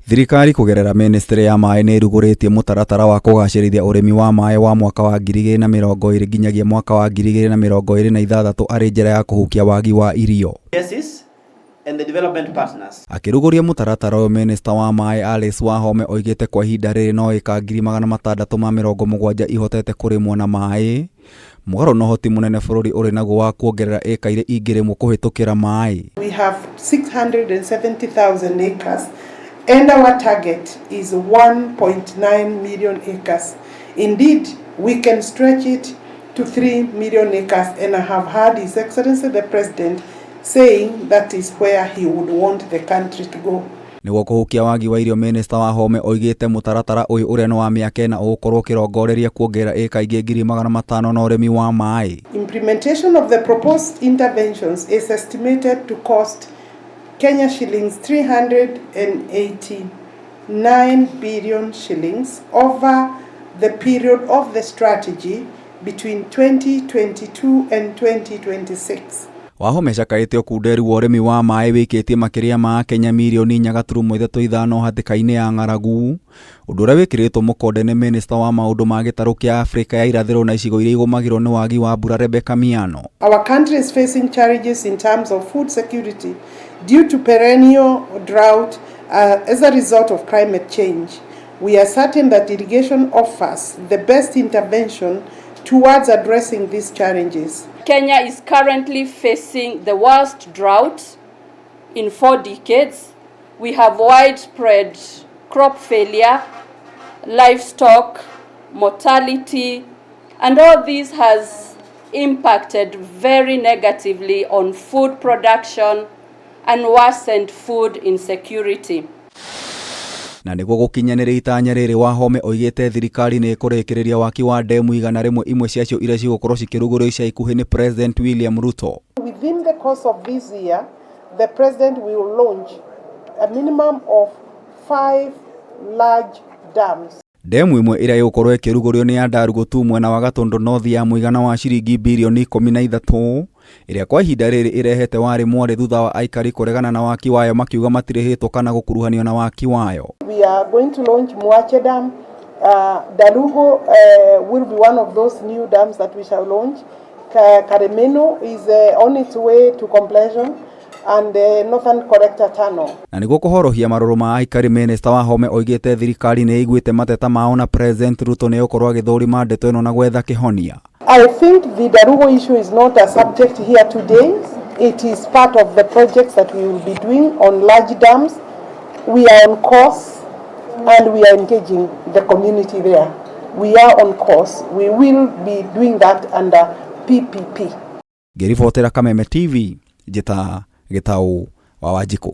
Thirikari kũgerera ministry ya maĩ nĩ ĩrugũrĩtie mũtaratara wa kũgacĩrithia ũrĩmi wa maĩ wa mwaka wa 2020 nginyagia mwaka wa 2026 arĩ njĩra ya kũhukia wagi wa irio. Yes, and the development partners. Akĩrugũria mũtaratara ũyũ, minista wa maĩ Alice Wahome oigĩte kwa ihinda rĩrĩ no ĩka 670,000 ihotete kũrĩmwo na maĩ, mũgarũ na ũhoti mũnene bũrũri ũrĩ naguo wa kuongerera ĩka iria ingĩrĩmwo kũhĩtũkĩra maĩ. We have 670,000 acres and our target is 1.9 million acres. Indeed, we can stretch it to 3 million acres, and I have heard His Excellency the President saying that is where he would want the country to go. Nĩguo kũhukia wagi wa irio, minista Wahome oigĩte mũtaratara ũyũ ũrĩa nĩ wa mĩaka 4 ũgũkorwo ũkĩrongoreria kuongerera ĩka ingĩ 500,000 na ũrĩmi wa maĩ. Implementation of the proposed interventions is estimated to cost Kenya shillings 389 billion shillings over the period of the strategy between 2022 and 2026. Wahome cakaĩte ũkunderu wa ũrĩmi wa maĩ wĩkĩtie makĩria ma Akenya mirioni 4.35 hatĩka-inĩ ya ng'aragu, ũndũ ũrĩa wĩkĩrĩtwo mũkonde nĩ minista wa maũndũ ma gĩtarũ kĩa Afrika ya irathĩro na icigo iria igũmagĩrwo nĩ wagi wa mbura Rebecca Miano. Our country is facing challenges in terms of food security due to perennial drought as a result of climate change. We are certain that irrigation offers the best intervention towards addressing these challenges. Kenya is currently facing the worst drought in 4 decades. We have widespread crop failure, livestock mortality, and all this has impacted very negatively on food production and worsened food insecurity. Na nĩguo gũkinyanĩria itanya rĩrĩ, Wahome oigĩte thirikari nĩ ĩkũrĩkĩrĩria waki wa ndemu 100, imwe ciacio iria cigũkorwo cikĩrugũrio ica ikuhĩ nĩ President William Ruto. Within the course of this year, the President will launch a minimum of 5 large dams. Ndemu ĩmwe ĩrĩa ĩgũkorwo ĩkĩrugũrio nĩ ya Ndarugutu mwena wa Gatundu North ya mũigana wa ciringi birioni 13, ĩrĩa kwa ihinda rĩrĩ ĩrehete warĩ mwarĩ thutha wa aikari kũregana na waki wayo makiuga matirĩhĩtwo kana gũkuruhanio na waki wayo. We are going to launch Mwache Dam. Dalugo will be one of those new dams that we shall launch. Karemeno is on its way to completion, and the Northern Collector Tunnel. Na nĩguo kũhorohia marũrũ ma aikari, minista Wahome oigĩte thirikari nĩ ĩiguĩte mateta mao na President Ruto nĩ egũkorwo agĩthũrima ndeto ĩno na gwetha kĩhonia. I think the Darugo issue is not a subject here today. It is part of the projects that we will be doing on large dams. We are on course and we are engaging the community there. We are on course. We will be doing that under PPP. Ngĩribotera Kameme TV, njĩta Gĩtaũ wa Wanjikũ.